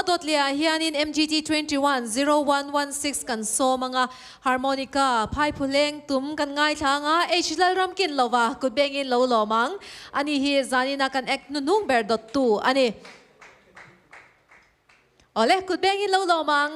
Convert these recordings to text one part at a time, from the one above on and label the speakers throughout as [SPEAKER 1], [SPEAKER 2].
[SPEAKER 1] A dawt leh ah hianin MGT 21 0116 kan sawm anga Harmonica phaiphuleng tum kan ngaithla anga H Lalramkin lova kut bengin lo lawm ang. Ani hi zanina kan act hnuhnung ber dawttu a ni. Awle, kut bengin lo lawm ang.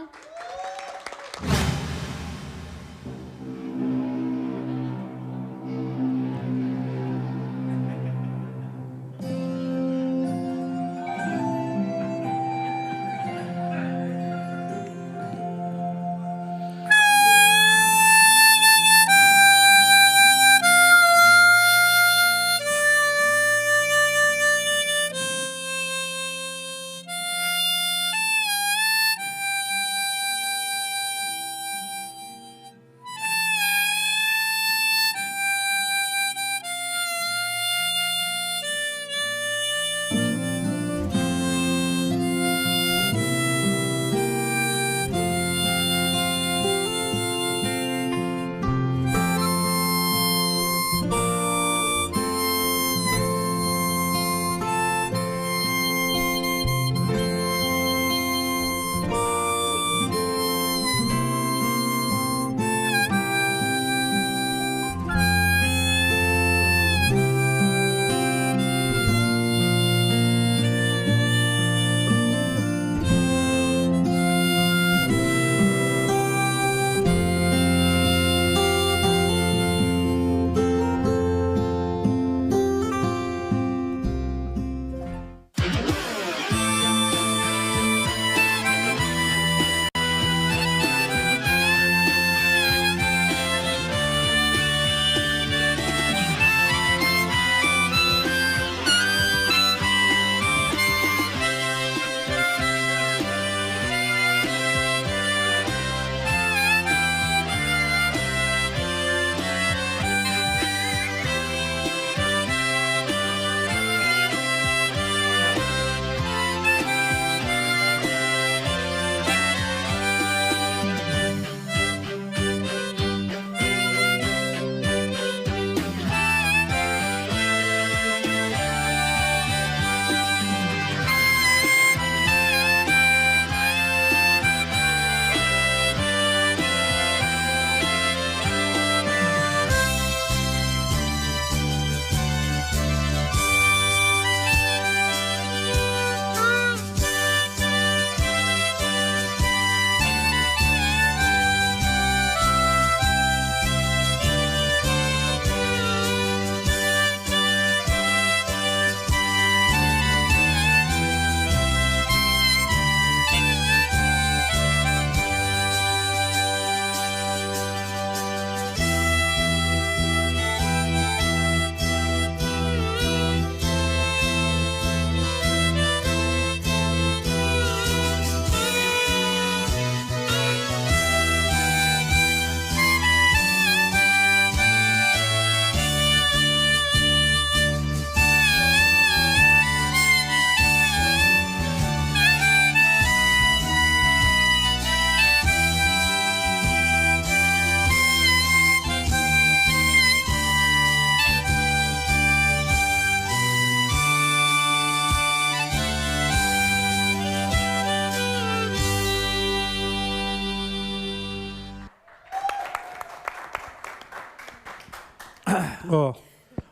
[SPEAKER 2] Aw,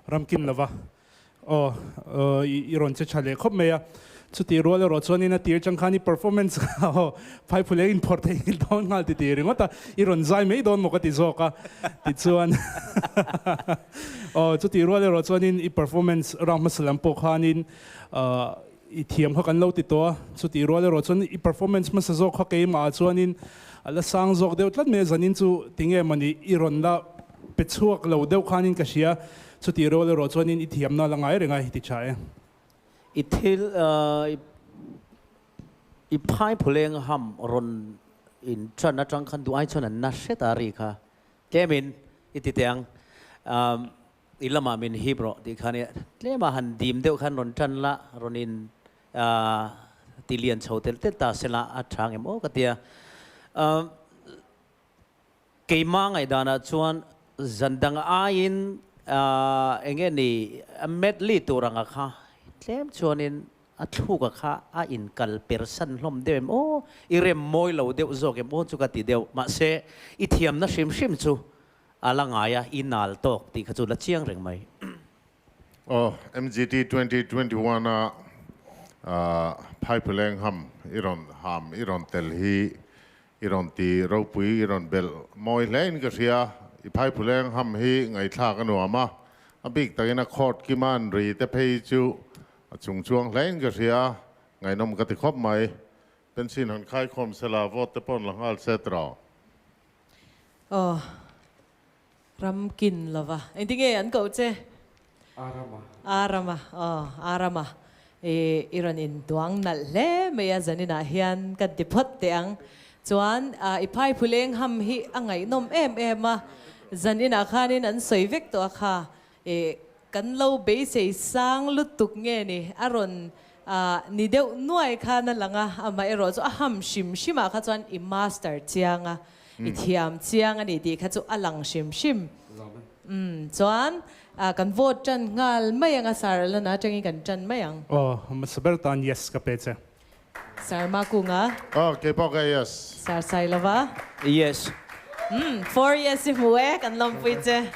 [SPEAKER 2] ramkim lova. Aw, i rawn che tha leh khawp mai a. Chutih rual erawh chuanin a tir chang khan i performance kha aw phaiphul eng inphawrh thei nghil dawn nghal ti ti ringawt a, i rawn zai mai dawn maw ka ti zawk a. Tichuan aw chutih rual erawh chuanin i performance round hmasa lam pawh khanin i thiam kha kan lo ti tawh a. Chutih rual erawh chuan i performance hmasa zawk kha keimah ah chuanin a la sang zawk deuh tlat mai a, zanin chu tinge mawni i rawn la pe chhuak lo deuh khanin ka hria. Chutih rual erawh chuanin i thiamna la ngai reng a, i ti tha e.
[SPEAKER 3] I thil i phai phuleng ham rawn in tan atang khan duh ai chuan an na hret a ri kha. Tlemin i ti teh ang, i lamah min hip rawh tih khan i tlema han dim deuh khan rawn tan la, rawn in ti lian chho tel tel ta sela a tha ngem aw ka tia. Keimah ngaihdanah chuan zan dang aiin eng nge ni medley tur anga kha tlem chuanin a thluka kha a inkal persan hlawm deuh em aw, i rem mawi lo deuh zawk em aw chu ka ti deuh. Mahse, i thiamna hrim hrim chu a la ngai a, i nal tawk tih kha chu la chiang reng mai.
[SPEAKER 4] Aw, MGT 2021 a Phaipuleng ham i rawn ham i rawn tel hi i rawn ti ropui i rawn belh mawi hle in ka hria. I Phaipuleng ham hi ngaihthlak a nuam a, a bik takin a chord kima an ri te phei chu a chung chuang hle in ka hria, ngaihnawm ka ti khawp mai. Pension han khaikhawm sela vote te pawh an la nghal se tiraw?
[SPEAKER 1] Aw. Ram kin lova. Engti nge an koh che?
[SPEAKER 5] Arama.
[SPEAKER 1] Arama, aw Arama. I i rawn intuang nalh hle mai a zaninah hian kan ti phawt teh ang. Chuan i phaiphuleng ham hi a ngaihnawm em em a, zaninah khanin an sawi vek tawh a kha. I kan lo beisei sang lutuk nge ni a rawn ni deuh nuai khan a lang a, amaherawh chu a ham hrim hrimah kha chuan i master chiang a, i thiam chiang a ni tih kha chu a lang hrim hrim. Umm chuan kan vote tan nghal mai ang a, Sir Alana atangin kan tan mai ang.
[SPEAKER 2] Aw, hmasa ber tan yes ka pe che.
[SPEAKER 1] Sir Makunga.
[SPEAKER 4] Aw, keipawh ka yes.
[SPEAKER 1] Sir Sailova.
[SPEAKER 3] Yes.
[SPEAKER 1] Umm, four yes i hmu e, kan lawmpui che.